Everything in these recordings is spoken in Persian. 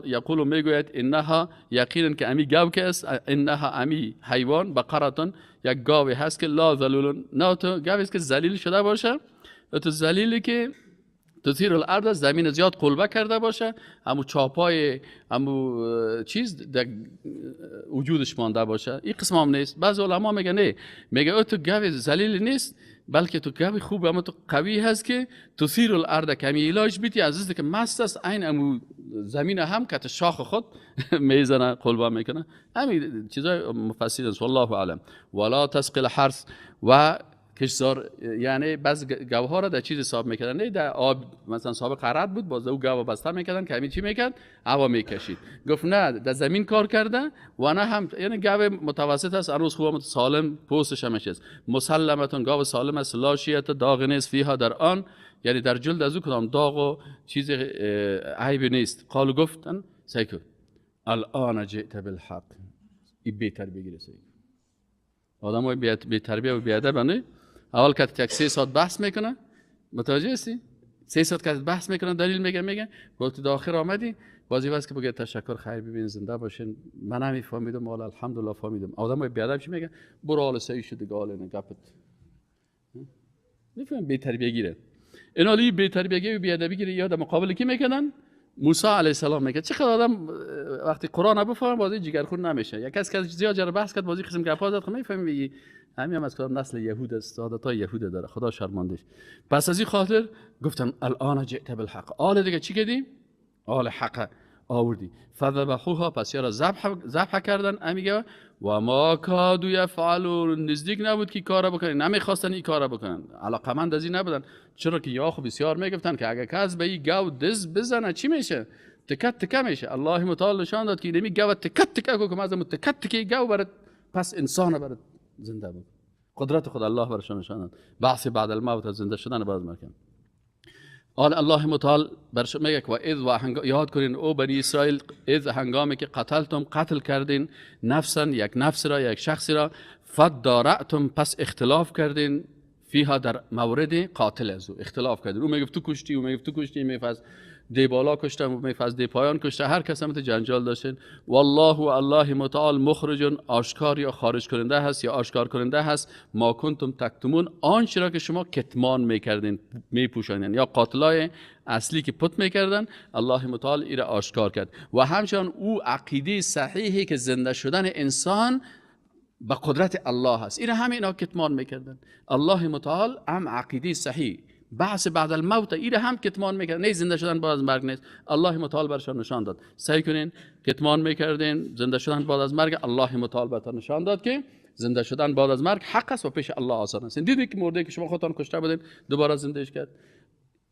یقول میگوید انها، یقینا که امی گاو که است، انها امی حیوان بقرتون یک گاوی هست که لا ذلول، نه تو گاوی است که ذلیل شده باشه، تو ذلیلی که تثیر الارض زمین زیاد قلبه کرده باشه، همو چاپای همو چیز در وجودش مانده باشه. این قسم هم نیست. بعض علما میگه نه، میگه او تو گاو ذلیل نیست، بلکه تو گاو خوب اما تو قوی هست که تثیر الارض کمی علاج بیتی عزیز که مست است، عین امو زمین هم که شاخ خود میزنه قلبه میکنه. همین چیزای مفسرین است، والله اعلم. ولا تسقي الحرث و کشزار، یعنی بعض گاوها را در چیز حساب میکردن، نه در آب، مثلا سابق عرب بود باز او گاو بسته میکردن که همین چی میکرد هوا میکشید. گفت نه در زمین کار کرده و نه هم، یعنی گاو متوسط است، هنوز خوب سالم پوستش همش است، مسلمتون گاو سالم است، لا شیعت داغ نیست فیها در آن، یعنی در جلد از او کدام داغ و چیز عیب نیست. قالو گفتن سیکو الان جئت بالحق، این بهتر بگیره سیکو. آدمای بی تربیه و بی ادب نه، اول که یک 3 ساعت بحث میکنه، متوجه هستی؟ 3 ساعت که بحث میکنه، دلیل میگه، میگه وقتی در آخر آمدی بازی واسه که بگه تشکر خیر ببین زنده باشین، من نمیفهمیدم حالا الحمدلله فهمیدم. آدمای بی ادب چی میگه؟ برو حال صحیح شد دیگه، حال اینا گپت میفهم بی تربیه گیره. اینا لی بی تربیه و بی ادبی گیره. یا در مقابل کی میکنن؟ موسی علیه السلام میگه چقدر آدم وقتی قرآن بفهم بازی جگرخور نمیشه. یک کس که زیاد جره بحث کرد بازی قسم گپا زد، خب میفهمی همین هم از کدام نسل یهود است، عادتای یهود داره، خدا شرمندش. پس از این خاطر گفتم الان جئت بالحق، آل دیگه چی کردی؟ آل حق آوردی. فذبحوها، پس یارا ذبح کردن. امیگه و ما کادوا یفعلون، نزدیک نبود که کارا بکنن، نمیخواستن این کارا بکنن، علاقمند از این نبودن. چرا که یا خب بسیار میگفتن که اگه کس به این گاو دز بزنه چی میشه؟ تکت تکه میشه. الله متعال نشان داد که اینمی گاو تکت تکه کو که از تکت تکه گاو برات، پس انسان برات زنده بود. قدرت خود الله برشان نشان داد. بعث بعد الموت، زنده شدن بعد مرگ. آل الله متعال برش میگه که و اذ و یاد کنین او بنی اسرائیل، اذ هنگامی که قتلتم قتل کردین، نفسا یک نفس را، یک شخصی را، فدارأتم پس اختلاف کردین، فیها در مورد قاتل از او اختلاف کردین. او میگفت تو کشتی، او میگفت تو کشتی، میفز دی بالا کشتم و میفز دی پایان کشته، هر کس هم جنجال داشتین. والله و الله متعال مخرج آشکار یا خارج کننده هست یا آشکار کننده هست، ما کنتم تکتمون آنچه را که شما کتمان میکردین میپوشانین، یا قاتلای اصلی که پت میکردن الله متعال ای را آشکار کرد. و همچنان او عقیده صحیحی که زنده شدن انسان به قدرت الله هست، این همه اینا کتمان میکردن. الله متعال هم عقیده صحیح بعث بعد الموت ایره هم کتمان میکردن، نه زنده شدن بعد از مرگ نیست. الله متعال برشان نشان داد. سعی کنین کتمان میکردین زنده شدن بعد از مرگ، الله متعال براتون نشان داد که زنده شدن بعد از مرگ حق است و پیش الله آسان است. دیدید که مرده که شما خودتان کشته بودین دوباره زندهش کرد.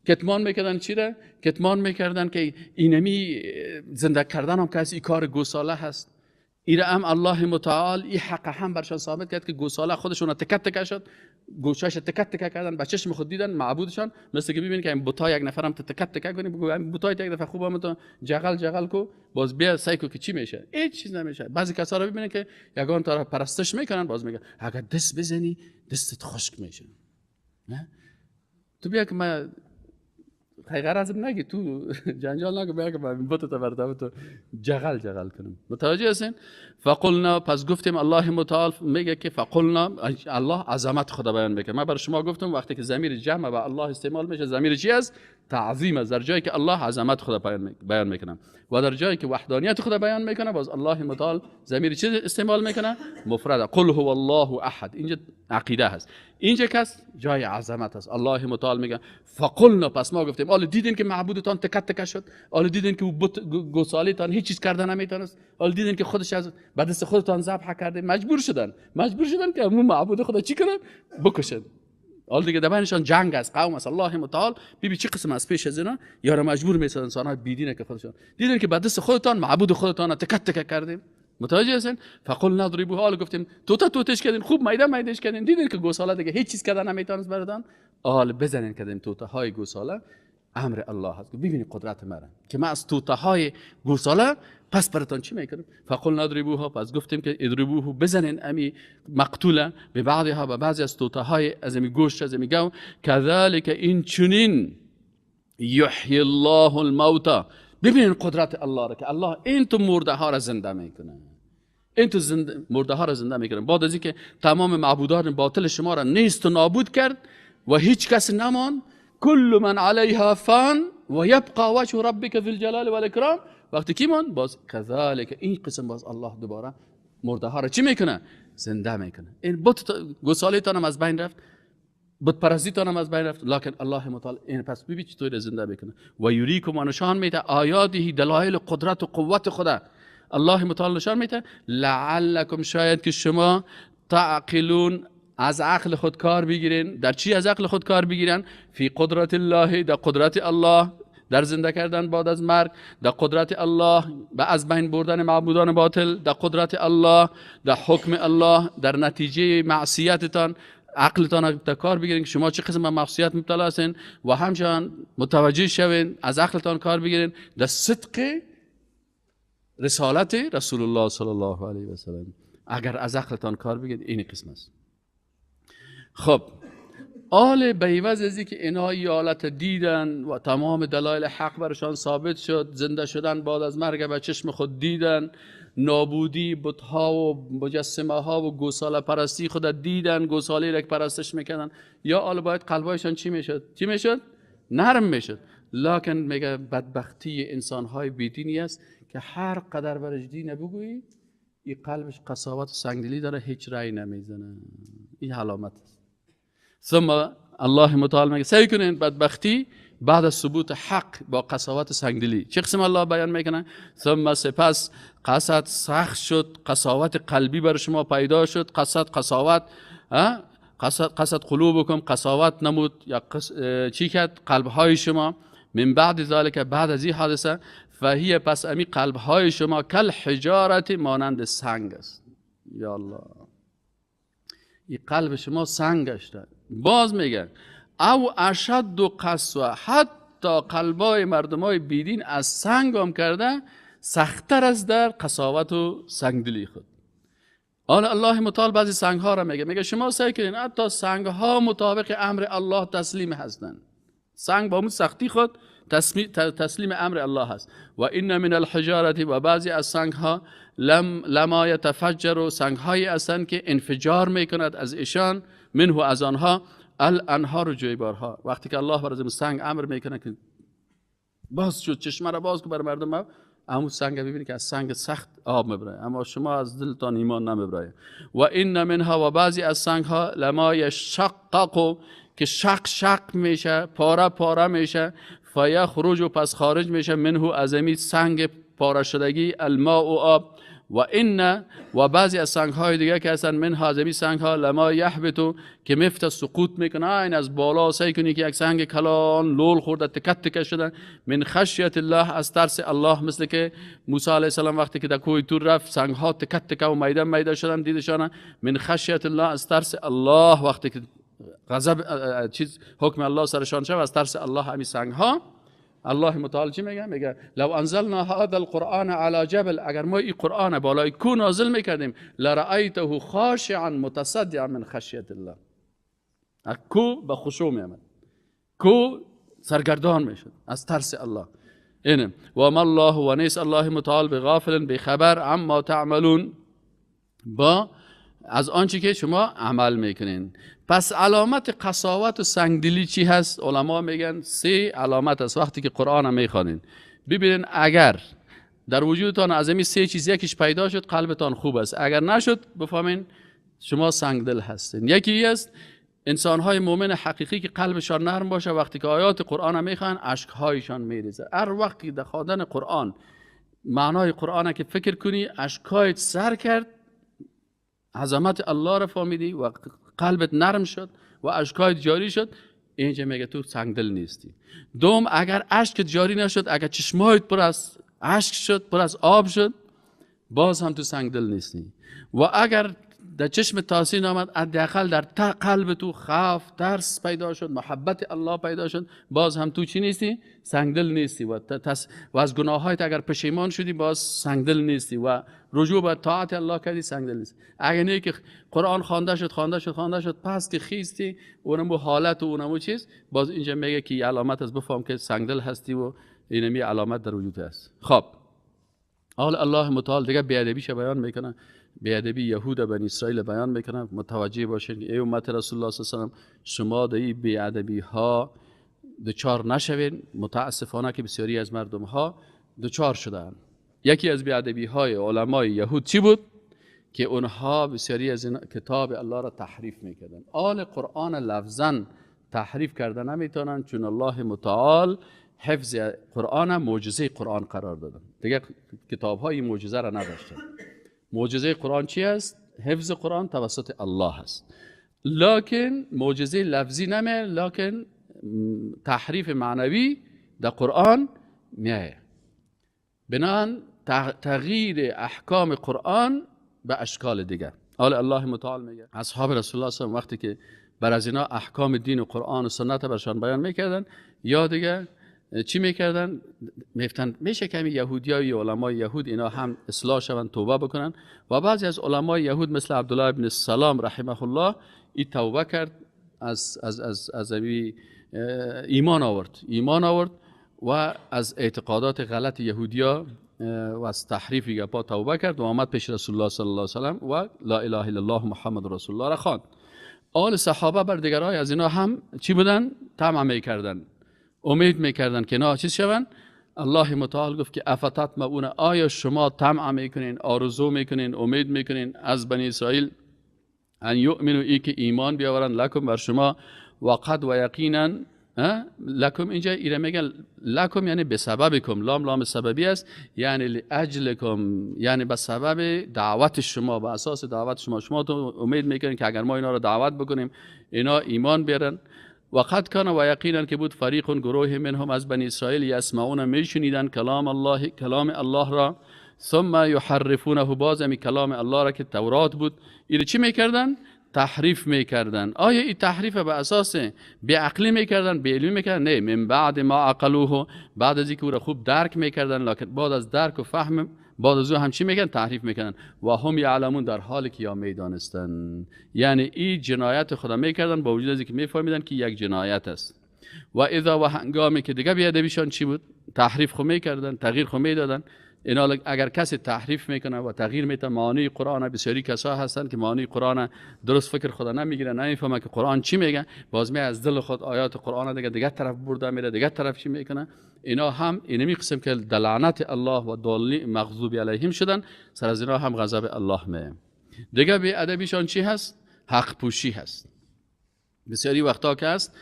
کتمان میکردن چی را؟ کتمان میکردن که اینمی زنده کردن هم کسی کار گوساله هست. ایره هم الله متعال این حق هم برشان ثابت کرد که گوساله خودشون تکت تکه شد، گوشاش تکت تکه کردن، به چشم خود دیدن معبودشان. مثل که ببینید که این بوتا یک نفرم تکت تکه کنی، بگو این بوتای یک دفعه خوبم تو جغل جغل کو، باز بیا سعی کو که چی میشه؟ هیچ چیز نمیشه. بعضی کسا رو ببینید که یگان طرف پرستش میکنن، باز میگه اگر دست بزنی دستت خشک میشه. نه تو بیا که ما غرضم نگی، تو جنجال نگو، بیا که من بوت تو برات تو جغل جغل کنم. متوجه هستین؟ فقلنا پس گفتیم، الله متعال میگه که فقلنا، الله عظمت خدا بیان میکنه. من بر شما گفتم وقتی که ضمیر جمع و الله استعمال میشه ضمیر چی است؟ تعظیم است. در جایی که الله عظمت خدا بیان میکنه و در جایی که وحدانیت خدا بیان میکنه باز الله متعال ضمیر چی استعمال میکنه؟ مفرد. قل هو الله احد. اینجا عقیده هست، اینجا کس جای عظمت است. الله متعال میگه فقلنا پس ما گفتیم. حالا دیدین که معبودتان تکت تکه شد، حالا دیدین که بت گوساله‌تان هیچ چیز کرده نمیتونست، حالا دیدین که خودش از به دست خودتان ذبح کرده، مجبور شدن، مجبور شدن که اون معبود خدا چی کنن؟ بکشن. حالا دیگه در بینشان جنگ است، قوم است. الله متعال ببین چه قسم از پیش از اینا یارو مجبور میسازن انسان‌ها بیدینه که خودشان دیدین که به دست خودتان معبود خودتان تکت تکه کردیم. متوجه هستین؟ فقلنا اضربوها، حالا گفتیم توتا توتش کردین، خوب میده میدهش کردین، دیدین که گوساله دیگه هیچ چیز کردن نمیتونست براتان، حالا بزنین کردیم توته های گوساله. امر الله هست. ببینید قدرت مرا که من از توته های گوساله پس براتان چی میکنم؟ فقلنا اضربوها پس گفتیم که اضربوه بزنین امی مقتوله به بعضها به بعضی از توته های از امی گوشت از امی گو. کذالک این چنین یحیی الله الموتى، ببینین قدرت الله را که الله این تو مرده ها را زنده میکنه، این تو مرده ها را زنده میکنه. بعد از اینکه تمام معبودان باطل شما را نیست و نابود کرد و هیچ کس نمان، کل من علیها فان و یبقى وجه ربک ذی الجلال والاکرام. وقتی کی مان باز کذالک، این قسم باز الله دوباره مرده ها را چی میکنه؟ زنده میکنه. این بت گوساله تانم از بین رفت، بت پرستی تانم از بین رفت، لکن الله متعال این پس ببین چطور زنده میکنه. و یریکم و نشان میده آیاته، دلایل قدرت و قوت خدا الله متعال نشان میده. لعلکم، شاید که شما تعقلون، از عقل خود کار بگیرین. در چی از عقل خود کار بگیرن؟ فی قدرت الله، در قدرت الله در زنده کردن بعد از مرگ، در قدرت الله به از بین بردن معبودان باطل، در قدرت الله، در حکم الله، در نتیجه معصیتتان عقلتان در کار بگیرین که شما چه قسم به معصیت مبتلا هستین و همچنان متوجه شوین، از عقلتان کار بگیرین در صدق رسالت رسول الله صلی الله علیه و سلم. اگر از عقلتان کار بگیرید این قسم است. خب آل بیوز از که اینها ایالت دیدن و تمام دلایل حق برشان ثابت شد، زنده شدن بعد از مرگ به چشم خود دیدن، نابودی بتها و مجسمه ها و گوساله پرستی خود دیدن، گوساله را که پرستش میکردن، یا آل باید قلبایشان چی میشد؟ چی میشد؟ نرم میشد. لکن میگه بدبختی انسان های بیدینی است که هر قدر برش دین بگویی این قلبش قساوت و سنگدلی داره، هیچ رأی نمیزنه. این علامت است. ثم الله متعال میگه سعی کنین بدبختی بعد از ثبوت حق با قساوت سنگدلی. چه قسم الله بیان میکنه؟ ثم سپس قصد سخت شد، قساوت قلبی بر شما پیدا شد، قصد قساوت، قصد قلوبکم، قساوت نمود یا چی کرد قلبهای شما. من بعد ذالک، بعد از این حادثه، فهی، پس امی قلبهای شما کل حجارت، مانند سنگ است. یا الله، این قلب شما سنگ است. باز میگن او اشد قسوه، حتی قلبای مردمای بیدین از سنگ هم کرده سختتر است در قساوت و سنگدلی خود. حالا الله متعال بعضی سنگ ها را میگه، میگه شما سعی کنین حتی سنگ ها مطابق امر الله تسلیم هستند. سنگ با اون سختی خود تسلیم امر الله هست. و این من الحجارت، و بعضی از سنگ ها لما یتفجر، و سنگ هایی هستند که انفجار میکند از ایشان، منه از آنها، الانهار و جویبارها. وقتی که الله بر سنگ امر میکنه که باز شد، چشمه را باز کن بر مردم، همون سنگ ببینید که از سنگ سخت آب میبره، اما شما از دلتان ایمان نمیبره. و این منها، و بعضی از سنگ ها لما یشقق، که شق شق میشه، پاره پاره میشه، فیخرج، و پس خارج میشه، منه از امی سنگ پاره شدگی، الماء و آب. و این، و بعضی از سنگ های دیگه که هستن، منها از امی سنگ ها لما یحبطو، که مفت سقوط میکنه. این از بالا سعی کنی که یک سنگ کلان لول خورده تکت تکه شده، من خشیت الله، از ترس الله، مثل که موسی علیه السلام وقتی که در کوه تور رفت سنگ ها تکت تکه و میده میده شدن، دیدشان، من خشیت الله، از ترس الله، وقتی که غضب چیز حکم الله سرشان شد، از ترس الله همی سنگ ها. الله متعال چی میگه؟ میگه لو انزلنا هذا القرآن على جبل، اگر ما این قرآن بالای کو نازل میکردیم، لرأیته خاشعا متصدعا من خشیت الله، کو به خشوع میامد، کو سرگردان میشد از ترس الله. اینه و ما الله، و نیست الله متعال بغافل، بخبر، عما تعملون، با از آنچه که شما عمل میکنین. پس علامت قساوت و سنگدلی چی هست؟ علما میگن سه علامت است. وقتی که قرآن هم میخوانین ببینین اگر در وجودتان از این سه چیز یکیش پیدا شد قلبتان خوب است، اگر نشد بفهمین شما سنگدل هستین. یکی است انسانهای مؤمن حقیقی که قلبشان نرم باشه، وقتی که آیات قرآن هم میخوان اشکهایشان میریزه. هر وقتی در خواندن قرآن معنای قرآن که فکر کنی اشکایت سر کرد، عظمت الله را فهمیدی و قلبت نرم شد و اشکایت جاری شد، اینجا میگه تو سنگدل نیستی. دوم، اگر اشک جاری نشد، اگر چشمایت پر از اشک شد، پر از آب شد، باز هم تو سنگدل نیستی. و اگر در چشم تاثیر آمد، حداقل در قلب تو خوف، ترس پیدا شد، محبت الله پیدا شد، باز هم تو چی نیستی؟ سنگدل نیستی. و از گناهایت اگر پشیمان شدی باز سنگدل نیستی و رجوع به طاعت الله کردی سنگدل نیستی. اگر نه که قرآن خوانده شد خوانده شد خوانده شد، پس که خیستی اونمو حالت و اونمو چیز، باز اینجا میگه که علامت از بفهم که سنگدل هستی و اینمی علامت در وجود است. خب حال الله متعال دیگه بی‌ادبیش بیان میکنه، بی‌ادبی یهود و بنی اسرائیل بیان میکنه. متوجه باشین که ای امت رسول الله صلی الله علیه و سلم، شما در این بی‌ادبی ها دچار نشوین. متاسفانه که بسیاری از مردم ها دچار شدن. یکی از بی‌ادبی های علمای یهود چی بود؟ که اونها بسیاری از این کتاب الله را تحریف میکردن. آل قرآن لفظاً تحریف کردن نمیتونن، چون الله متعال حفظ قرآن معجزه قرآن قرار دادن. دیگه کتاب های معجزه را نداشتن. معجزه قرآن چی است؟ حفظ قرآن توسط الله است. لکن معجزه لفظی نمیه، لکن تحریف معنوی در قرآن میایه. بنابراین تغییر احکام قرآن به اشکال دیگر. حال الله متعال میگه اصحاب رسول الله صلی الله علیه و وقتی که بر از اینا احکام دین و قرآن و سنت برشان بیان میکردن، یا دیگه چی میکردن؟ میفتن میشه کمی یهودیای علمای یهود اینا هم اصلاح شوند، توبه بکنن. و بعضی از علمای یهود مثل عبدالله ابن السلام رحمه الله ای توبه کرد، از از از از ایمان آورد، ایمان آورد و از اعتقادات غلط یهودیا و از تحریف گپا توبه کرد و آمد پیش رسول الله صلی الله علیه و سلم و لا اله الا الله محمد رسول الله را خواند. آل صحابه بر دیگرای از اینا هم چی بودن؟ طمع میکردن، امید میکردن که اینا چیز شوند. الله متعال گفت که افتطمعون، آیا شما طمع میکنین، آرزو میکنین، امید میکنین از بنی اسرائیل ان یؤمنوا، ای که ایمان بیاورن لکم بر شما، وقد و یقینا لکم، اینجا ایره میگن لکم یعنی به سببکم، لام لام سببی است، یعنی لاجلکم، یعنی به سبب دعوت شما، به اساس دعوت شما. شما تو امید میکنین که اگر ما اینا رو دعوت بکنیم اینا ایمان بیارن. وقد کان و یقینا که بود فریق گروه منهم از بنی اسرائیل یسمعون میشنیدن کلام الله، کلام الله را، ثم یحرفونه، باز امی کلام الله را که تورات بود ایره چی میکردن؟ تحریف میکردن. آیا این تحریف به اساس بی عقلی میکردن، بی علمی میکردن؟ نه، من بعد ما عقلوه، بعد از اینکه او را خوب درک میکردن، لکن بعد از درک و فهم بعد از او هم چی میکردن؟ تحریف میکردن. و هم یعلمون، در حالی که یا میدانستن، یعنی این جنایت خدا میکردن با وجود از اینکه میفهمیدن که یک جنایت است. و اذا و هنگامی که دیگه بی‌ادبیشان چی بود؟ تحریف خو میکردن، تغییر خو میدادن. اینا اگر کسی تحریف میکنه و تغییر میده معانی قرآن، بسیاری کسا هستن که معانی قرآن درست فکر خدا نمیگیره، نمیفهمه که قرآن چی میگه، باز می از دل خود آیات قرآن دیگه طرف برده میره، دیگه طرف چی میکنه. اینا هم اینمی قسم که دلعنت الله و ضالین مغضوب علیهم شدن، سر از اینا هم غضب الله میه. دیگه بی ادبیشان چی هست؟ حق پوشی هست. بسیاری وقتا که هست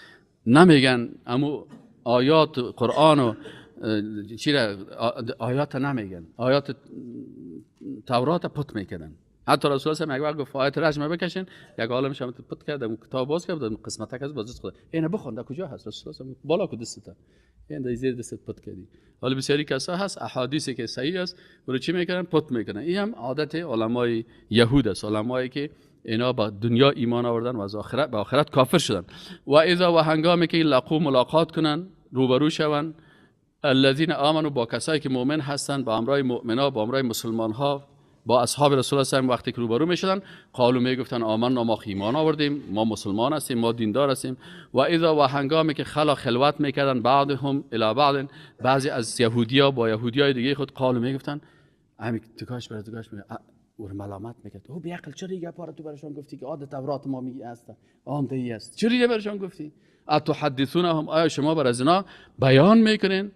نمیگن امو آیات قرآن و چی را، آیات نمیگن، آیات تورات پت میکردن. حتی رسول الله یک وقت گفت آیات رجم بکشین، یک عالم شما پت کرد، اون کتاب باز کرد، قسمت از باز خدا اینا بخون در کجا هست؟ رسول الله بالا کو دستت، این در زیر دستت پت کردی. حالا بسیاری کسا هست احادیثی که صحیح است برو چی میکنن؟ پت میکنن. این هم عادت علمای یهود است، علمایی که اینا با دنیا ایمان آوردن و از آخرت به آخرت کافر شدن. و اذا و هنگامی که لقو ملاقات کنن، روبرو شوند، الذین آمنوا، با کسایی که مؤمن هستند، با امرای مؤمنا، با امرای مسلمان ها، با اصحاب رسول الله صلی الله علیه و وقتی که روبرو میشدن، قالو میگفتن آمنا، ما ایمان آوردیم، ما مسلمان هستیم، ما دیندار هستیم. و اذا و هنگامی که خلا خلوت میکردن، بعضهم الی بعض، بعضی از یهودیا با یهودیای دیگه خود، قالو میگفتن همین تکاش بر تکاش می اور ملامت میکرد، او بی عقل چرا این گپا رو تو برشان گفتی که عادت تورات ما میگی هست، آمده ای است، چرا اینو برشان گفتی؟ اتحدثونهم، آیا شما بر از اینا بیان میکنین؟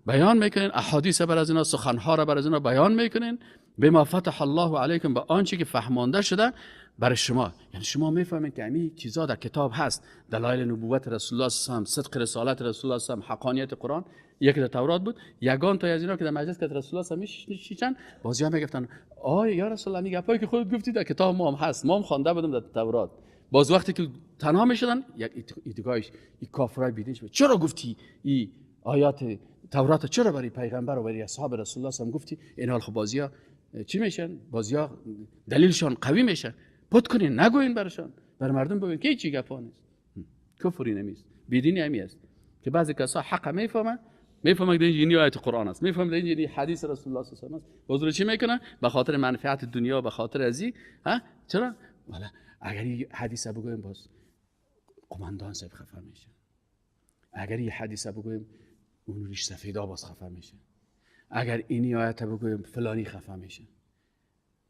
بیان میکنین احادیث بر از اینا، سخنها را بر از اینا بیان میکنین؟ بما فتح الله علیکم، به آنچه که فهمانده شده برای شما. یعنی شما میفهمین که همین چیزا در کتاب هست، دلایل نبوت رسول الله صلی الله علیه و صدق رسالت رسول الله صلی الله علیه و حقانیت قرآن، یکی در تورات بود، یگان تا از اینا که در مجلس که رسول الله صلی الله علیه و میشیشن، بازی ها میگفتن آی یا رسول الله، این گپایی که خودت گفتی در کتاب ما هم هست، ما هم خوانده بودم در تورات. باز وقتی که تنها میشدن، یک ایدگاهش این کافرای بیدینش، چرا گفتی این آیات تورات چرا برای پیغمبر و برای اصحاب رسول الله صلی الله علیه و گفتی؟ این خب بازیا چی میشن؟ بازیا دلیلشان قوی میشه. پت کنین، نگوین برشان، بر مردم بگوین که هیچی گپا نیست، کفری نمیست، بیدینی همی است که بعضی کسا حق میفهمن، میفهمن که این آیت قرآن است، میفهمن که این حدیث رسول الله صلی الله علیه و است. باز رو چی میکنن؟ به خاطر منفعت دنیا، به خاطر ازی. ها چرا؟ والا اگر این حدیث بگویم باز قماندان صاحب خفه میشه، اگر این حدیث بگویم اون ریش سفیدا باز خفه میشه. اگر اینی آیت بگویم فلانی خفه میشه.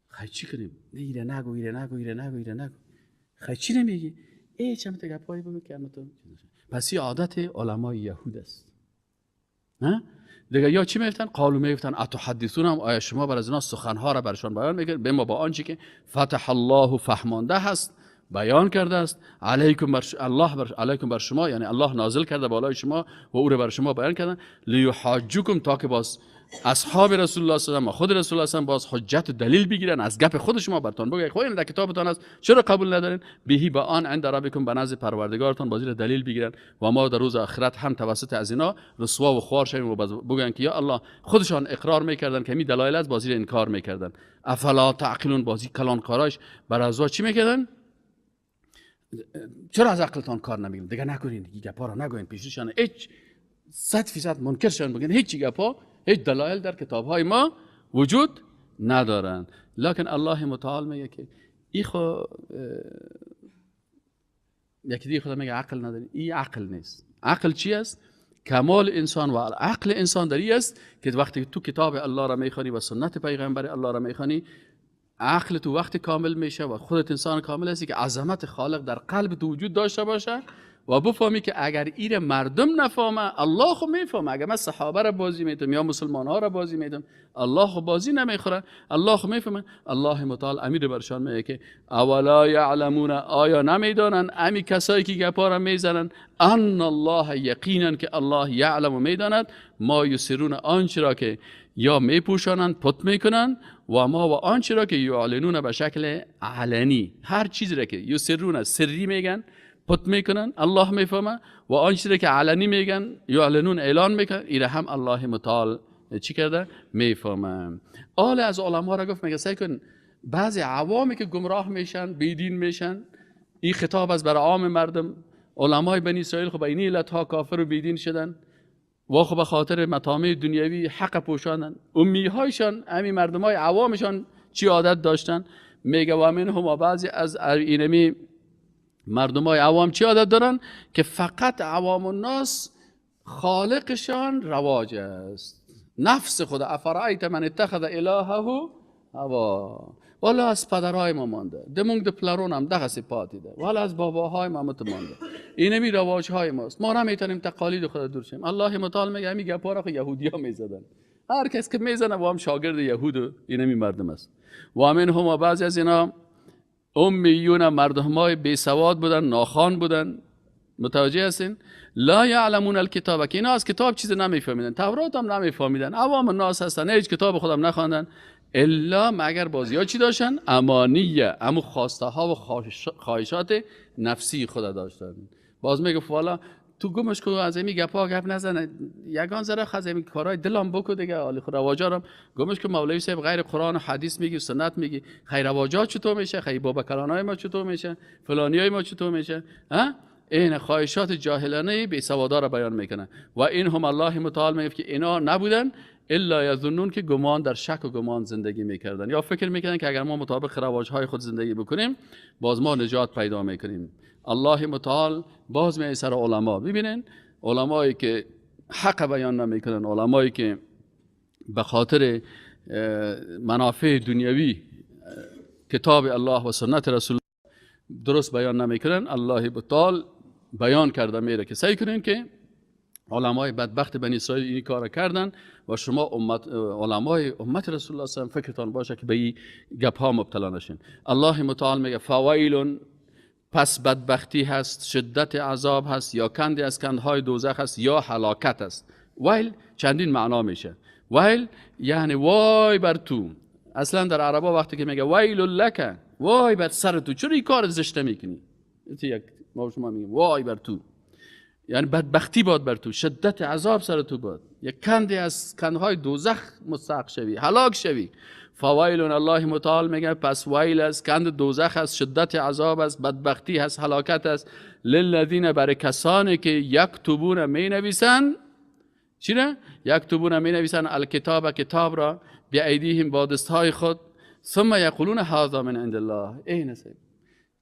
خی چی کنیم؟ نه ایره نگو، ایره نگو، ایره نگو، ایره نگو. خی چی نمیگی؟ ای چه مت گپایی بگو که تو. پس این عادت علمای یهود است. نه؟ دیگه یا چی میگفتن؟ قالو میگفتن اتحدثون، هم آیا شما بر از اینا سخنها را برشان بیان میکنید؟ به ما با آنچه که فتح الله فهمانده هست، بیان کرده است، علیکم بر الله بر علیکم بر شما، یعنی الله نازل کرده بالای شما و او را بر شما بیان کردن، لیحاجوکم، تا که باز اصحاب رسول الله صلی الله علیه و خود رسول الله صلی الله علیه و باز حجت و دلیل بگیرن از گپ خود شما برتان بگه خب این در کتابتان است، چرا قبول ندارین؟ بهی با آن عند ربکم، به نزد پروردگارتان باز دلیل بگیرن و ما در روز آخرت هم توسط از اینا رسوا و خوار شویم و بگن که یا الله، خودشان اقرار میکردن که می دلایل است، بازی انکار میکردن. افلا تعقلون، بازی کلان کاراش بر ازوا چی میکردن؟ چرا از عقلتان کار نمیگیرین؟ دیگه نکنین دیگه گپا را نگوین پیششان، هیچ 100% منکر شدن، بگن هیچ گپا، هیچ دلایل در کتاب‌های ما وجود ندارند. لکن الله متعال میگه که ای خو یکی دیگه خدا میگه عقل نداری، این عقل نیست. عقل چی است؟ کمال انسان و عقل انسان در این است که وقتی تو کتاب الله را میخوانی و سنت پیغمبر الله را میخوانی، عقل تو وقت کامل میشه و خودت انسان کامل هستی که عظمت خالق در قلب تو وجود داشته باشه و بفهمی که اگر ایر مردم نفهمه، الله خو میفهمه. اگر من صحابه را بازی میدم یا مسلمان ها را بازی میدم، الله خو بازی نمیخوره، الله خو میفهمه. الله متعال امیر برشان میگه که اولا یعلمون، آیا نمیدانن امی کسایی که گپا را میزنن، ان الله یقینا که الله یعلم و میداند، ما یسرون، آنچه را که یا میپوشانند پت میکنن، و ما و آنچه را که یعلنون به شکل علنی، هر چیزی را که یسرون سری میگن پت میکنن الله میفهمه، و آنچه را که علنی میگن یعلنون اعلان میکنن، ایره هم الله متعال چی کرده؟ میفهمه. آل از علما را گفت میگه سعی کن بعضی عوامی که گمراه میشن، بیدین میشن، این خطاب از بر عام مردم. علمای بنی اسرائیل خب اینی علت ها کافر و بیدین شدن و خب به خاطر مطامع دنیوی حق پوشاندن. امی هایشان، امی مردم های عوامشان چی عادت داشتن؟ میگه و منهم، بعضی از اینمی مردم های عوام چی عادت دارن؟ که فقط عوام الناس خالقشان رواج است، نفس خود. افرأیت من اتخذ الهه هوا، والا از پدرهای ما مانده، دمونگ د پلرون هم دغه صفاتی ده، والا از باباهای ما مت مانده، اینمی رواج های ماست، ما نمیتونیم تقالید خود دور شیم. الله متعال میگه همین گپا را یهودی ها میزدن، هر کس که میزنه و هم شاگرد یهود اینمی مردم است. و منهم، بعضی از اینا امیون، مردمای بی سواد بودن، ناخوان بودن، متوجه هستین؟ لا یعلمون الکتاب، که اینا از کتاب چیز نمیفهمیدن، تورات هم نمیفهمیدن، عوام الناس هستن، هیچ کتاب خودم نخواندن، الا مگر بازی چی داشتن؟ امانیه، امو خواسته ها و خواهشات نفسی خود داشتن. باز میگه والا تو گمش کو، از این گپا گپ نزن، یگان ذره از این کارهای دلم بکو دیگه، حالی خود رواجارم گمش کو. مولوی صاحب غیر قرآن و حدیث میگی، سنت میگی، خیر رواجا چطور میشه؟ خیر بابا کلانای ما چطور میشه؟ فلانیای ما چطور میشه؟ ها این خواهشات جاهلانه بی سوادا را بیان میکنه. و این هم الله متعال میگه که اینا نبودن الا یظنون، که گمان در شک و گمان زندگی میکردن، یا فکر میکردن که اگر ما مطابق رواجهای خود زندگی بکنیم باز ما نجات پیدا میکنیم. الله متعال باز می سر علما، ببینین علمایی که حق بیان نمیکنن، علمایی که به خاطر منافع دنیوی کتاب الله و سنت رسول درست بیان نمیکنن، الله متعال بیان کرده میره که سعی کنین که علمای بدبخت بنی اسرائیل این کار کردن و شما امت، علمای امت رسول الله صلی الله علیه و فکرتان باشه که به این گپ ها مبتلا نشین. الله متعال میگه فویل، پس بدبختی هست، شدت عذاب هست، یا کندی از کندهای دوزخ هست، یا هلاکت است. ویل چندین معنا میشه. ویل یعنی وای بر تو. اصلا در عربا وقتی که میگه ویل لک، وای بر سر تو، چرا این کار زشته میکنی؟ یک ما شما میگیم وای بر تو، یعنی بدبختی باد بر تو، شدت عذاب سر تو باد، یک کندی از کندهای دوزخ مستحق شوی، هلاک شوی. فویل، الله متعال میگه پس ویل است، کند دوزخ است، شدت عذاب است، بدبختی است، هلاکت است. للذین، برای کسانی که یکتبون می نویسن، چی نه؟ یکتبون می نویسن الکتاب، کتاب را، بیایدیهم، با دستهای خود، ثم یقولون هذا من عند الله. ای نصیب،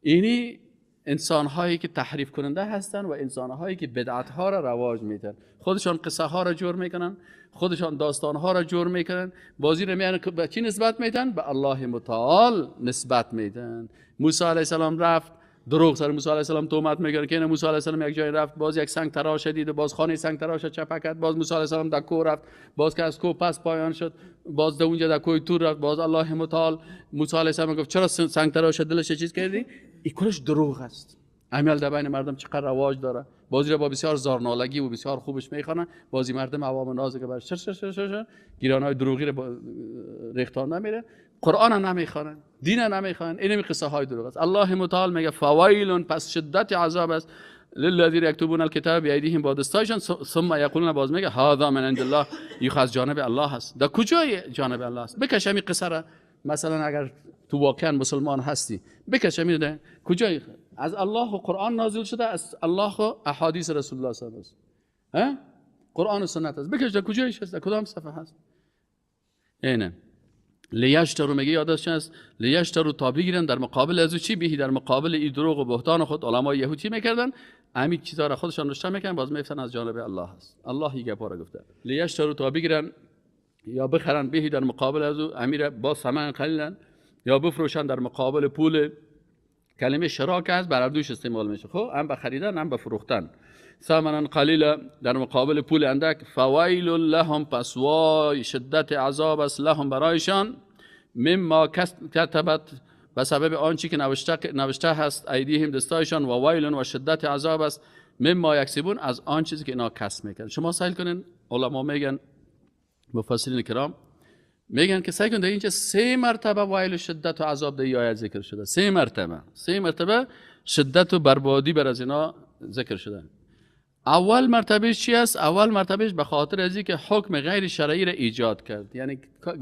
اینی انسان هایی که تحریف کننده هستن و انسان هایی که بدعت ها را رواج میدن، خودشان قصه ها را جور میکنن، خودشان داستان ها را جور میکنن، بازی را میان به چی نسبت میدن؟ به الله متعال نسبت میدن. موسی علیه السلام رفت، دروغ سر موسی علیه السلام تهمت میکنه که موسی علیه السلام یک جای رفت، باز یک سنگ تراش دید و باز خانه سنگ تراش چپه کرد، باز موسی علیه السلام در کوه رفت، باز که از کوه پس پایان شد، باز در اونجا در کوه تور رفت، باز الله متعال موسی علیه السلام گفت چرا سنگ تراش دلش چیز کردی؟ این کلش دروغ است. امیال در بین مردم چقدر رواج داره. بازی را با بسیار زارنالگی و بسیار خوبش میخوانن، بازی مردم عوام ناز که بر شر شر شر شر گیرانهای دروغی را ریختان نمیره، قرآن نمیخوانن، دین نمیخوانن، اینمی قصه های دروغ است. الله متعال میگه فویل، پس شدت عذاب است للذین یکتبون الکتاب بایدیهم، با دستایشان، ثم یقولون، باز میگه هذا من عند الله، این از جانب الله است. در کجای جانب الله است؟ بکش همین قصه را، مثلا اگر تو واقعا مسلمان هستی بکش همین کجای از الله و قرآن نازل شده، از الله و احادیث رسول الله صلی الله علیه و آله، قرآن و سنت است. بکش در کجایش هست؟ در کدام صفحه هست؟ اینه لیشترو، میگه یادش هست لیشترو، تا بگیرن در مقابل از او چی؟ بهی، در مقابل این دروغ و بهتان خود علمای یهود چی میکردن؟ همین چیزا را خودشان نوشته میکردن، باز میفتن از جانب الله هست. الله این گپا را گفته لیشترو، تا بگیرن یا بخرن، بهی در مقابل از او امیر با ثمن قلیلا، یا بفروشن در مقابل پول. کلمه شراک است بر دوش استعمال میشه، خب هم به خریدن هم به فروختن. ثمنا قلیلا، در مقابل پول اندک. فویل لهم، پس وای شدت عذاب است لهم برایشان، مما کتبت، به سبب آنچه که نوشته هست ایدیهم، دستایشان، و ویل و شدت عذاب است مما یکسبون، از آن چیزی که اینا کسب میکنن. شما سیل کنین، علما میگن، مفسرین کرام میگن که سعی کن در اینجا سه مرتبه ویل و شدت و عذاب در آیت ذکر شده. سه مرتبه، سه مرتبه شدت و بربادی بر از اینا ذکر شده. اول مرتبهش چی است؟ اول مرتبهش به خاطر از اینکه حکم غیر شرعی را ایجاد کرد، یعنی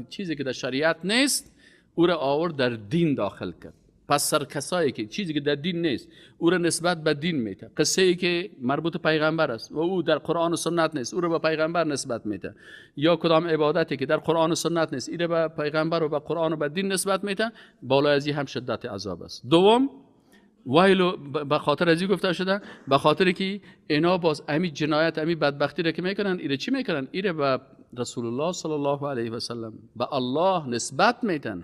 چیزی که در شریعت نیست او را آورد در دین داخل کرد. پس سر کسایی که چیزی که در دین نیست او را نسبت به دین میده، قصه ای که مربوط پیغمبر است و او در قرآن و سنت نیست او را به پیغمبر نسبت میده، یا کدام عبادتی که در قرآن و سنت نیست این را به پیغمبر و به قرآن و به دین نسبت میده، بالای از این هم شدت عذاب است. دوم ویل به خاطر از این گفته شده، به خاطر که اینا باز امی جنایت امی بدبختی را که میکنن، ایره چی میکنن؟ ایره به رسول الله صلی الله علیه و سلم، به الله نسبت میدن،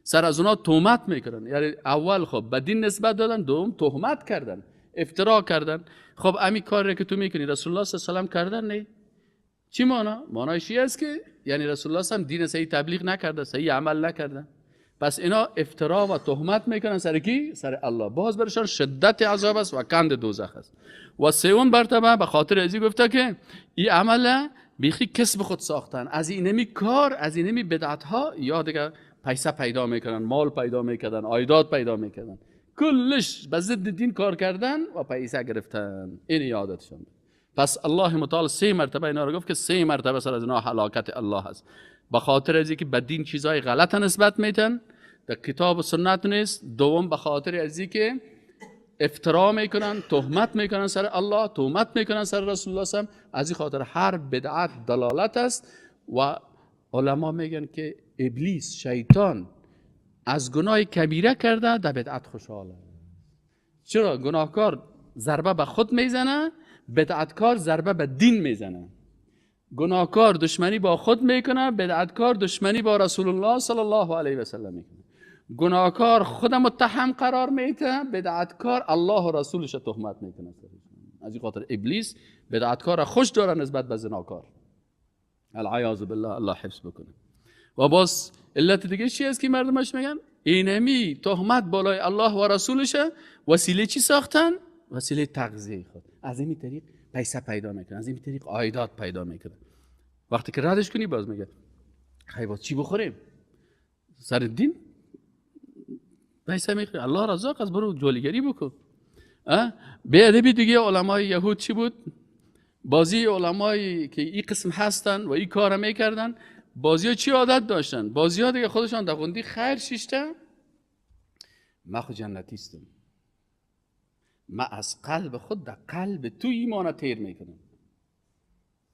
سر از اونا تهمت میکنن. یعنی اول خب به دین نسبت دادن، دوم تهمت کردن، افترا کردن. خب امی کار را که تو میکنی رسول الله صلی الله علیه و سلم کردن نه؟ چی معنا؟ معنایش این است که یعنی رسول الله صلی الله علیه و سلم دین صحیح تبلیغ نکرده، صحیح عمل نکرده. پس اینا افترا و تهمت میکنن سر کی؟ سر الله. باز برشان شدت عذاب است و کند دوزخ است. و سوم مرتبه به خاطر ازی گفته که این عمل بیخی کسب خود ساختن، از اینمی کار، از اینمی بدعت ها یا دیگه پیسه پیدا میکنن، مال پیدا میکردن، عایدات پیدا میکردن، کلش به ضد دین کار کردن و پیسه گرفتن. این عادتشان. پس الله متعال سه مرتبه اینا رو گفت که سه مرتبه سر از اینا هلاکت الله است، به خاطر از اینکه به دین چیزای غلط نسبت میتن، در کتاب و سنت نیست. دوم به خاطر از اینکه افترا میکنن، تهمت میکنن سر الله، تهمت میکنن سر رسول الله صلی الله علیه و سلم. از این خاطر هر بدعت دلالت است. و علما میگن که ابلیس شیطان از گناه کبیره کرده در بدعت خوشحاله. چرا؟ گناهکار ضربه به خود میزنه، بدعتکار ضربه به دین میزنه. گناهکار دشمنی با خود میکنه، بدعتکار دشمنی با رسول الله صلی الله علیه و سلم میکنه. گناهکار خود متهم قرار میده، بدعتکار الله و رسولش تهمت میکنه. از این خاطر ابلیس بدعتکار را خوش داره نسبت به زناکار. العیاذ بالله، الله حفظ بکنه. و باز علت دیگه چی است که مردمش میگن اینمی تهمت بالای الله و رسولش وسیله چی ساختن؟ وسیله تغذیه خود. از این طریق پیسه پیدا میکنن، از این طریق عایدات پیدا میکنن. وقتی که ردش کنی باز میگه خیلی باز چی بخوریم؟ سر دین پیسه میخوری، الله رزاق از، برو جولیگری بکن. به ادبی دیگه علمای یهود چی بود؟ بازی علمایی که این قسم هستن و این کار میکردن، بازی چی عادت داشتن؟ بازی ها دیگه خودشان در غندی خیر شیشته، من خود جنتیستم، من از قلب خود در قلب تو ایمان تیر میکنم،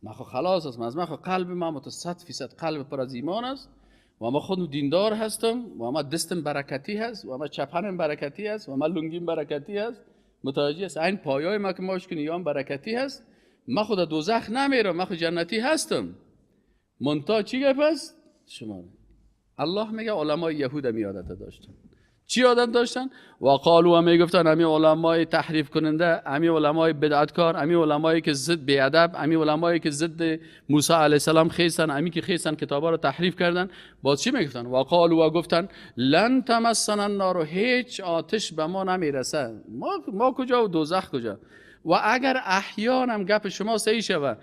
من خود خلاص هستم، از من خود قلب من 100% قلب پر از ایمان است و من خود دیندار هستم و من دستم برکتی هست و من چپنم برکتی هست و من لنگیم برکتی هست. متوجه است؟ این پایای ما که ماش کنی یا برکتی هست، ما خود دوزخ نمیرم، ما خود جنتی هستم. منتها چی گپ است؟ شما الله میگه علمای یهود می عادت داشتن. چی عادت داشتن؟ و قالوا میگفتن امی علمای تحریف کننده، امی علمای بدعتکار، امی علمایی که ضد بیادب، امی علمایی که ضد موسی علیه السلام خیستن، امی که خیستن کتابا رو تحریف کردن. باز چی میگفتن؟ و قالوا گفتن لن تمسنا النار، هیچ آتش به ما نمیرسه، ما کجا و دوزخ کجا. و اگر احیانا گپ شما صحیح شوه،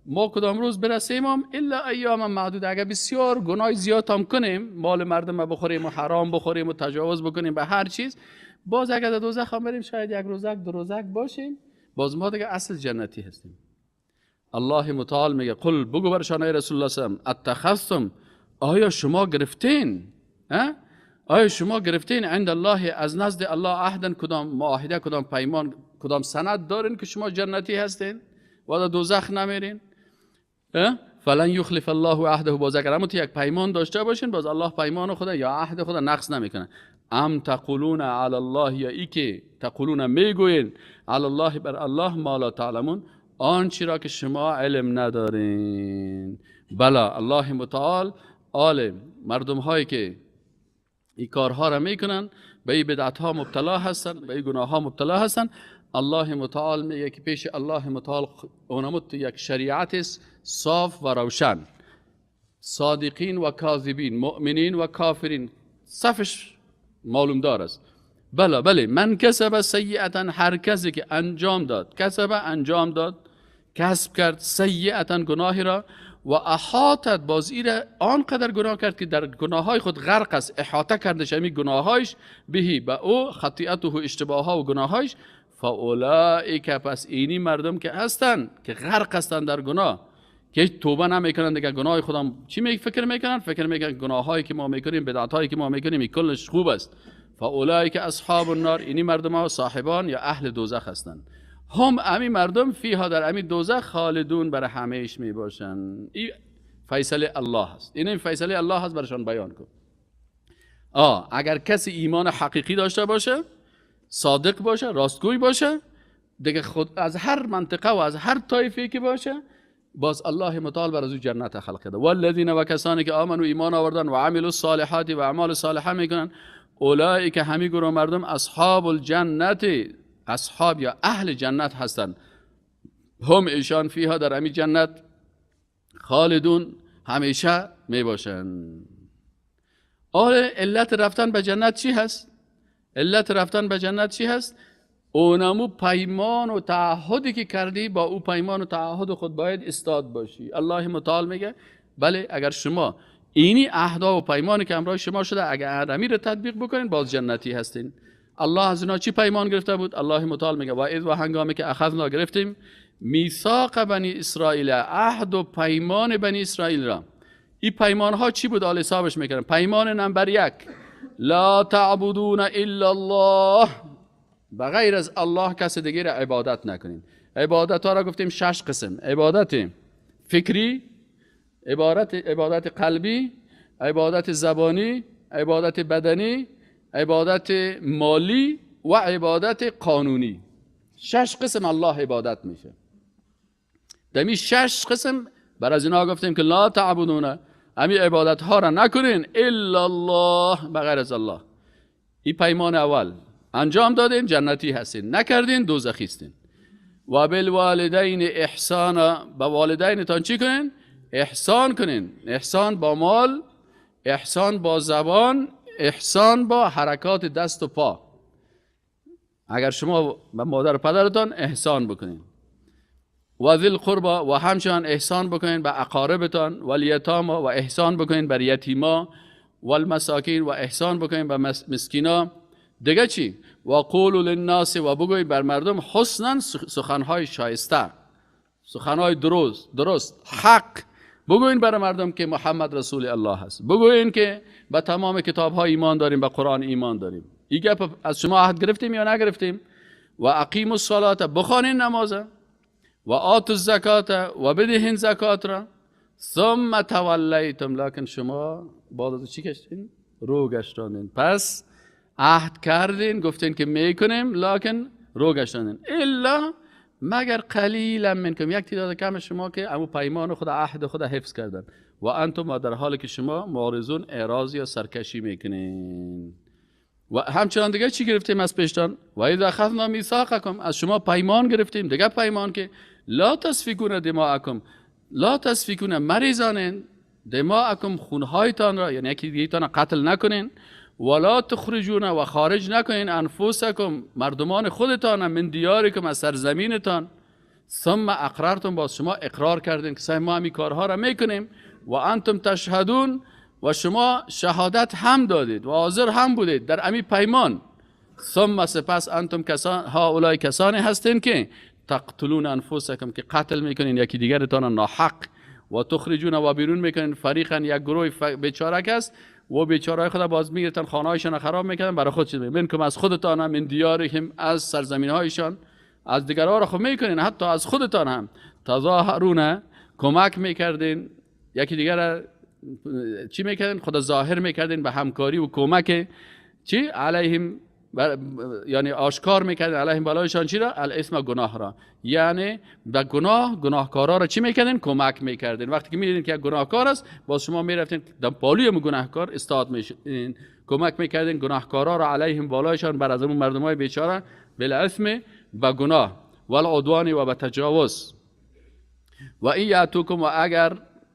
ما کدام روز برسیم هم الا ایام معدود، اگر بسیار گناه زیاد هم کنیم، مال مردم بخوریم و حرام بخوریم و تجاوز بکنیم به هر چیز، باز اگر در دوزخ هم بریم شاید یک روزک دو روزک باشیم، باز ما دیگه اصل جنتی هستیم. الله متعال میگه قل، بگو برشان ای رسول الله صلی الله علیه و اتخذتم، آیا شما گرفتین؟ آیا شما گرفتین عند الله، از نزد الله عهدن، کدام معاهده، کدام پیمان، کدام سند دارین که شما جنتی هستین و در دوزخ نمیرین؟ فلن یخلف الله عهده، باز اگر همون یک پیمان داشته باشین، باز الله پیمان خدا یا عهد خدا نقض نمیکنه. ام تقولون علی الله، یا ای که تقولون میگوین علی الله، بر الله، ما لا تعلمون، آنچه را که شما علم ندارین. بلا الله متعال عالم مردم هایی که این کارها را میکنن، به این بدعت ها مبتلا هستن، به این گناه ها مبتلا هستن، الله متعال میگه که پیش الله متعال اونمت یک شریعت است صاف و روشن، صادقین و کاذبین، مؤمنین و کافرین، صفش معلوم دار است. بله بله، من کسب سیئتا، هر کسی که انجام داد، کسب انجام داد، کسب کرد، سیئتا گناهی را، و احاطت، باز ایره آنقدر گناه کرد که در گناههای خود غرق است، احاطه کردش همین گناهایش، بهی به او، خطیئته، اشتباهها و گناهایش، فاولئک، پس اینی مردم که هستن که غرق هستن در گناه، که هیچ توبه نمیکنن دیگه، گناه خودم چی می فکر میکنن؟ فکر میکنن گناهایی که ما میکنیم، بدعتایی که ما میکنیم، این کلش خوب است. فاولئک اصحاب النار، اینی مردم ها صاحبان یا اهل دوزخ هستند. هم امی مردم فیها، در امی دوزخ، خالدون، بر همیش می باشن. این فیصله الله است، این فیصله الله است، برشان بیان کن. اگر کسی ایمان حقیقی داشته باشه، صادق باشه، راستگوی باشه، دیگه خود از هر منطقه و از هر طایفه که باشه، باز الله متعال بر از او جنت خلق کرده. والذین، و کسانی که آمنوا، ایمان آوردن، و عملوا الصالحات، و اعمال صالحه میکنن، اولئک، همی گروه مردم، اصحاب الجنت، اصحاب یا اهل جنت هستند. هم ایشان، فیها، در امی جنت، خالدون، همیشه می باشند. آره علت رفتن به جنت چی هست؟ علت رفتن به جنت چی هست؟ اونمو پیمان و تعهدی که کردی، با او پیمان و تعهد خود باید استاد باشی. الله متعال میگه بله، اگر شما اینی عهدا و پیمانی که همراه شما شده، اگر امی رو تطبیق بکنین، باز جنتی هستین. الله از اینا چی پیمان گرفته بود؟ الله متعال میگه و اذ، و هنگامی که اخذنا، گرفتیم، میثاق بنی اسرائیل، عهد و پیمان بنی اسرائیل را. این پیمان ها چی بود؟ آل حسابش میکنن. پیمان نمبر 1، لا تعبدون الا الله، بغیر از الله کس دیگه را عبادت نکنین. عبادت ها را گفتیم 6 قسم: عبادت فکری، عبادت قلبی، عبادت زبانی، عبادت بدنی، عبادت مالی و عبادت قانونی. 6 قسم الله عبادت میشه. دمی 6 قسم بر از اینا گفتیم که لا تعبدون، امی عبادت ها را نکنین، الا الله، بغیر از الله. این پیمان اول انجام دادین، جنتی هستین، نکردین دوزخی هستین. و بالوالدین احسانا، به والدینتان چی کنین؟ احسان کنین. احسان با مال، احسان با زبان، احسان با حرکات دست و پا. اگر شما به مادر و پدرتان احسان بکنین. و ذی القربا، و همچنان احسان بکنین به اقاربتان، و الیتاما، و احسان بکنین بر یتیما، و المساکین، و احسان بکنین به مسکینا. دیگه چی؟ و قولوا للناس، و بگویید بر مردم، حسنا، سخنهای شایسته، سخنهای درست، حق بگویین بر مردم که محمد رسول الله هست. بگویین که به تمام کتاب ها ایمان داریم، به قرآن ایمان داریم. این گپ از شما عهد گرفتیم یا نگرفتیم؟ و اقیموا الصلاة، بخوانین نماز، و آتوا الزکات، و بدهین زکات را. ثم تولیتم، لکن شما بعد از چی کشتین؟ رو گشتاندین. پس عهد کردین، گفتین که میکنیم، لکن رو گشتاندین. الا مگر قلیلا منکم، یک تعداد کم شما که امو پیمان خود، عهد خود حفظ کردن. و انتم، در حالی که شما معرضون، اعراض یا سرکشی میکنین. و همچنان دیگه چی گرفتیم از پیشتان؟ و اذا اخذنا میثاقکم، از شما پیمان گرفتیم، دیگه پیمان که لا تسفکون دماءکم، لا تسفکون مریزانین، دماءکم خونهایتان را، یعنی یکی دیگه تان قتل نکنین، ولا تخرجون و خارج نکنین، انفسکم مردمان خودتان، من دیارکم از سرزمینتان. ثم اقرارتم، باز شما اقرار کردین که ما همین کارها را میکنیم. و انتم تشهدون، و شما شهادت هم دادید و حاضر هم بودید در امی پیمان. ثم سپس انتم کسان، هؤلاء کسانی هستین که تقتلون انفسکم، که قتل میکنین یکی دیگرتان ناحق، و تخرجون و بیرون میکنین فریقا، یک گروه بیچاره است و بیچاره خود باز میگرفتن خانه‌هایشان خراب میکردن برای خود چیز منکم از خودتان، من دیارهم از سرزمین هایشان، از دیگرها را خود میکنین، حتی از خودتان هم. تظاهرون کمک میکردین یکی دیگر، چی میکردین؟ خود ظاهر میکردین به همکاری و کمک چی علیهم، یعنی آشکار میکردین علیهم بالایشان چی را؟ الاسم گناه را، یعنی به گناه، گناهکارا را چی میکردین؟ کمک میکردین. وقتی که میدیدین که یک گناهکار است، باز شما میرفتین در پالوی گناهکار استاد میشدین، کمک میکردین گناهکارا را علیهم بالایشان، بر از اون مردمای بیچاره، بالاسم به گناه، والعدوان و به تجاوز. و این یاتوکم، و اگر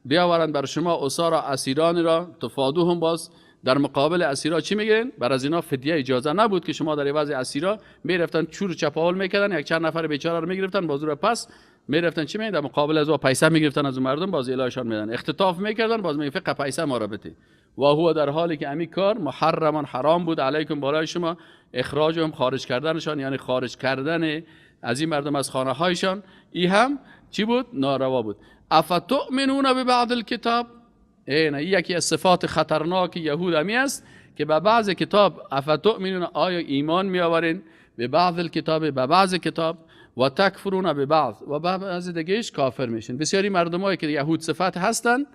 بیاورند بر شما اسارا اسیران را، تفادوهم، باز در مقابل اسیرا چی میگیرین؟ بر از اینا فدیه اجازه نبود که شما در عوض اسیرا میرفتن چور چپاول میکردن، یک چند نفر بیچاره رو میگرفتن، باز رو پس میرفتن چی میگن؟ در مقابل از او پیسه میگرفتن از اون مردم، باز الهشان میدن، اختطاف میکردن، باز میگه فقط پیسه ما را بده. و هو در حالی که امی کار محرمان حرام بود علیکم بالای شما، اخراجهم خارج کردنشان، یعنی خارج کردن از این مردم از خانه هایشان، ای هم چی بود؟ ناروا بود. افتؤمنون ببعض الکتاب، این یکی از صفات خطرناک یهود همی است که به بعض کتاب، افتؤمنون آیا ایمان میآورین به بعض الکتاب، به بعض کتاب، و تکفرون به بعض، و بعض دیگهش کافر میشین. بسیاری مردمایی که یهود صفت هستند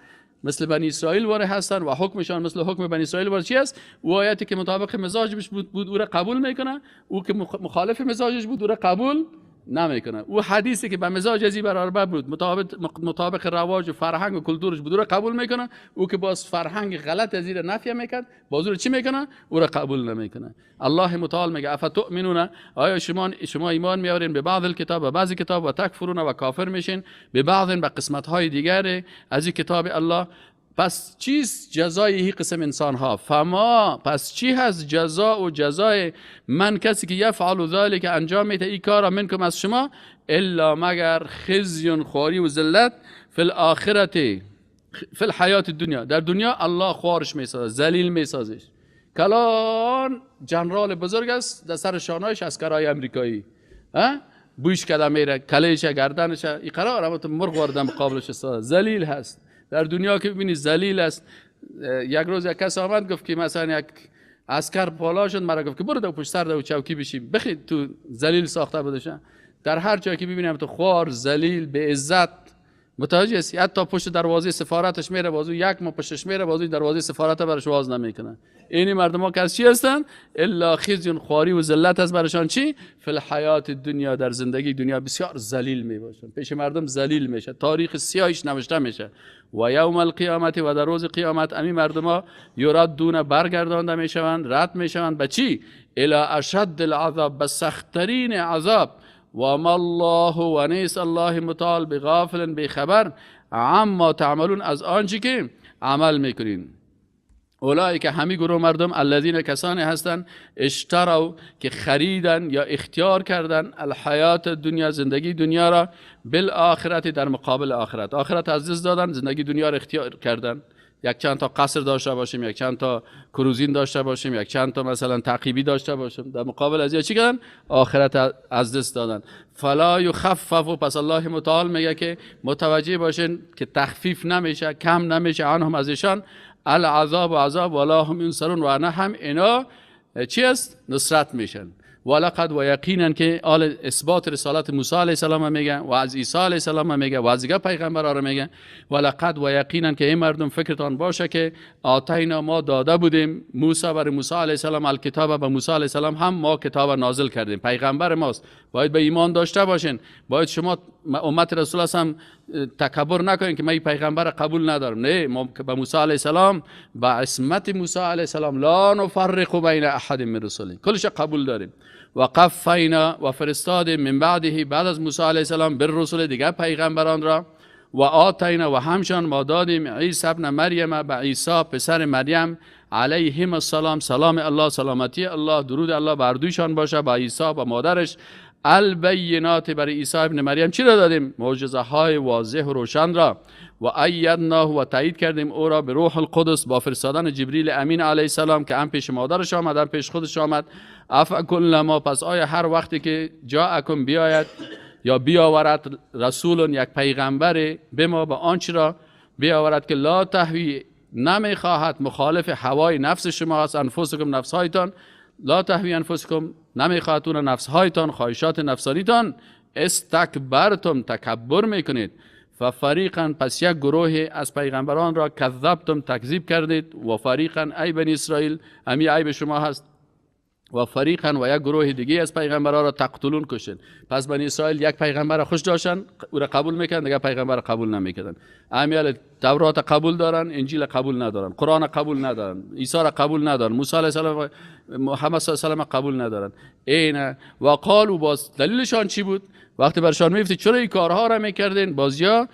مثل بنی اسرائیل واره هستند و حکمشان مثل حکم بنی اسرائیل واره چی است؟ او آیاتی که مطابق مزاجش بود او را قبول میکنه، او که مخالف مزاجش بود او را قبول نمیکنه. او حدیثی که به مزاج ازی برابر بود، مطابق رواج و فرهنگ و کلتورش بود، او را قبول میکنه. او که باز فرهنگ غلط ازی را نفی میکرد، باز او را چی میکنه؟ او را قبول نمیکنه. الله متعال میگه افتؤمنون، آیا شما ایمان میارین به بعض الکتاب و بعضی کتاب، و تکفرون و کافر میشین به بعض، به قسمت های دیگر از این کتاب الله. پس چیست جزای هی قسم انسان ها؟ فما، پس چی هست جزا و جزای من کسی که یفعل ذلک انجام میده این کارا، منکم از شما، الا مگر خزی خواری و ذلت فی الاخرت فی الحیات الدنیا، در دنیا الله خوارش میسازه، ذلیل میسازش. کلان جنرال بزرگ است، در سر شانهش عسکرای امریکایی بوش کده میره، کلیش گردنش این قرار اما تو مرغ وارد مقابلش است، ذلیل هست. در دنیا که ببینی ذلیل است. یک روز یک کس آمد گفت که مثلا یک عسکر بالا شد، مرا گفت که برو در پشت سر در چوکی بشین، بخی تو ذلیل ساخته بودشن. در هر جایی که ببینم تو خوار ذلیل به عزت، متوجه هستی؟ حتی پشت دروازه سفارتش میره، بازو یک ما پشتش میره، بازو دروازه سفارت برش باز نمیکنه. اینی مردم ها که از چی هستن؟ الا خزی خواری و ذلت از برشان چی؟ فی الحیات دنیا، در زندگی دنیا بسیار ذلیل میباشن، پیش مردم ذلیل میشه، تاریخ سیاهش نوشته میشه. و یوم القیامت، و در روز قیامت امی مردم ها یردون برگردانده میشوند، رد میشوند به چی؟ الی اشد العذاب، به سختترین عذاب. و ما الله و نیست الله متعال بغافل بی خبر عما تعملون، از آنچه که عمل میکنین. اولئک همی گروه مردم، الذین کسانی هستند، اشتروا که خریدن یا اختیار کردن، الحیات دنیا زندگی دنیا را، بالآخرت در مقابل آخرت. آخرت از دست دادن، زندگی دنیا را اختیار کردن. یک چند تا قصر داشته باشیم، یک چند تا کروزین داشته باشیم، یک چند تا مثلا تعقیبی داشته باشیم، در مقابل از چی کردن؟ آخرت از دست دادن. فلا یخفف، پس الله متعال میگه که متوجه باشین که تخفیف نمیشه، کم نمیشه عنهم از ایشان العذاب و عذاب، ولا هم ینصرون، و نه هم اینا چی است؟ نصرت میشن. ولقد و یقینا که آل اثبات رسالت موسی علیه السلام میگه و از عیسی علیه السلام میگه و از دیگه پیغمبرا رو میگه. ولقد و یقینا که این مردم فکرتان باشه که آتینا ما داده بودیم موسی بر موسی علیه السلام الکتاب، به موسی علیه السلام هم ما کتاب نازل کردیم. پیغمبر ماست، باید به ایمان داشته باشین. باید شما امت رسول الله هم تکبر نکنین که من این پیغمبر قبول ندارم. نه، ما به موسی علیه السلام، به عصمت موسی علیه السلام لا نفرق بین احد من رسله، کلش قبول داریم. و قفینا و فرستادیم من بعده بعد از موسی علیه السلام بالرسل دیگر پیغمبران را. و آتینا و همشان ما دادیم عیسی ابن مریم به عیسی پسر مریم علیهم السلام، سلام الله، سلامتی الله، درود الله بر دوشان باشه، با عیسی و مادرش. البینات برای عیسی ابن مریم چی را دادیم؟ معجزه های واضح و روشن را. و ایدناه و تایید کردیم او را به روح القدس با فرستادن جبریل امین علیه السلام که هم پیش مادرش آمد هم پیش خودش آمد. افکلما پس آیا هر وقتی که جاءکم بیاید یا بیاورد رسول یک پیغمبر به ما به آنچه را بیاورد که لا تهوی نمیخواهد، مخالف هوای نفس شما است، انفسکم نفسهایتان، لا تهوی انفسکم نمیخواهد اون نفسهایتان، خواهشات نفسانیتان، استکبرتم تکبر میکنید. ففریقا پس یک گروه از پیغمبران را کذبتم تکذیب کردید. و فریقا ای بنی اسرائیل، امی عیب شما هست. و فریقا و یک گروه دیگه از پیغمبران را تقتلون کشتن. پس بنی اسرائیل یک پیغمبر را خوش داشتن، او را قبول میکردن، دیگه پیغمبر را قبول نمیکردن. امیال تورات قبول دارن، انجیل قبول ندارن، قرآن قبول ندارن، عیسی را قبول ندارن، موسی علیه السلام، محمد صلی الله علیه و سلم قبول ندارن. اینه و قالوا باز دلیلشان چی بود؟ وقتی برشان میگفتی چرا این کارها را میکردین، بازیا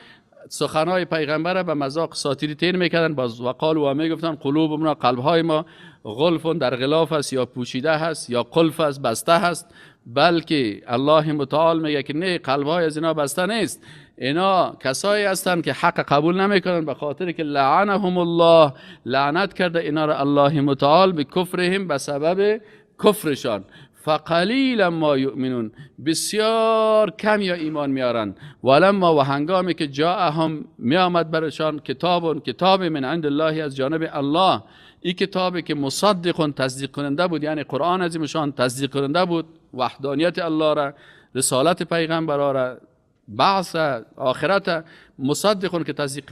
سخنهای پیغمبر به مذاق ساتیری تیر میکردن. باز وقالوا و میگفتن قلوبنا قلبهای ما غلف در غلاف است یا پوشیده هست یا قلف است، بسته هست. بلکه الله متعال میگه که نه، قلبهای از اینا بسته نیست، اینا کسایی هستند که حق قبول نمیکنن، به خاطر که لعنهم الله، لعنت کرده اینا را الله متعال به کفرهم، به سبب کفرشان. فقلیلا ما یؤمنون، بسیار کم یا ایمان میارن. ولما و هنگامی که جاءهم می آمد برشان کتاب، کتاب من عند الله از جانب الله، این کتابی که مصدق تصدیق کننده بود، یعنی قرآن عظیمشان تصدیق کننده بود، وحدانیت الله را، رسالت پیغمبر را، بعث آخرت، مصدق که تصدیق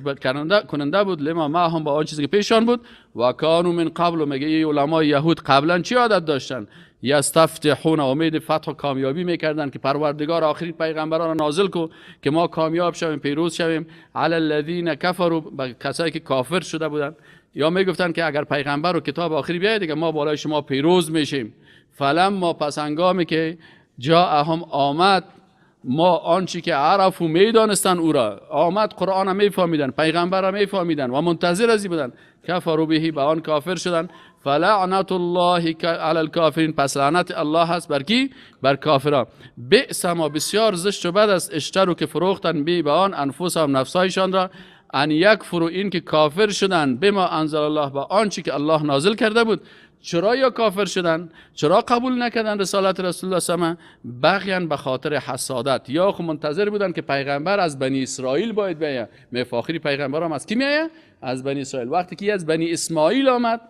کننده بود لما ما هم با آن چیزی که پیشان بود. و کانوا من قبل، میگه ای علمای یهود قبلا چی عادت داشتن؟ یستفتحون، امید فتح و کامیابی میکردن که پروردگار آخرین پیغمبران را نازل کو که ما کامیاب شویم، پیروز شویم. علی الذین کفروا، کسایی که کافر شده بودن، یا میگفتن که اگر پیغمبر و کتاب آخری بیاید دیگه ما بالای شما پیروز میشیم. فلما پس هنگامی که جاءهم آمد، ما آنچه که عرفو میدانستن او را، آمد قرآن را میفهمیدن، پیغمبر را میفهمیدن و منتظر از بودن، کفروا به، به آن کافر شدن. فلعنت الله علی الکافرین، پس لعنت الله هست بر کی؟ بر کافران. بئس ما، بسیار زشت و بد است، اشترو که فروختن بی به آن، انفسهم نفسهایشان را، ان یکفروا این که کافر شدن، بما انزل الله با آنچه که الله نازل کرده بود. چرا یا کافر شدن؟ چرا قبول نکردن رسالت رسول الله صلی الله علیه و بغیان به خاطر حسادت، یا خو منتظر بودن که پیغمبر از بنی اسرائیل باید بیاید. مفاخری پیغمبر هم از کی میآید؟ از بنی اسرائیل. وقتی که از بنی اسماعیل آمد،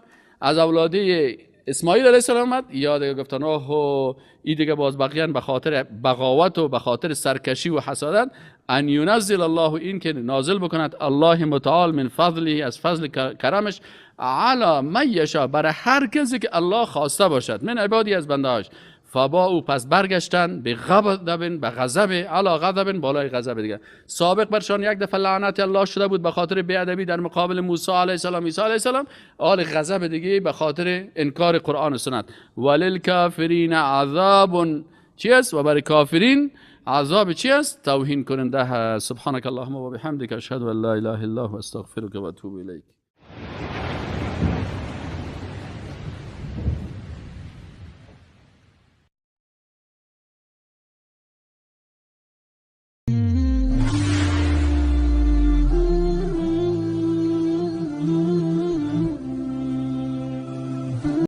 از اولاده اسماعیل علیه السلام آمد، یا دیگه گفتن اوه ای دیگه باز بغیان به خاطر بغاوت و به خاطر سرکشی و حسادت. ان ینزل الله، این که نازل بکند الله متعال من فضله، از فضل کرمش، علی من یشا، برای هر کسی که الله خواسته باشد، من عبادی از بنده هاش. فباءوا پس برگشتن به غضب، به غضب، علی غضب بالای غضب دیگه. سابق برشان یک دفعه لعنت الله شده بود به خاطر بی‌ادبی در مقابل موسی علیه السلام، عیسی علیه السلام، آل غضب دیگه به خاطر انکار قرآن و سنت. وللکافرین عذاب چی است؟ و برای کافرین عذاب چی است؟ توهین کننده. سبحانك اللهم و بحمدک، اشهد ان لا اله الا انت، استغفرک و اتوب الیک.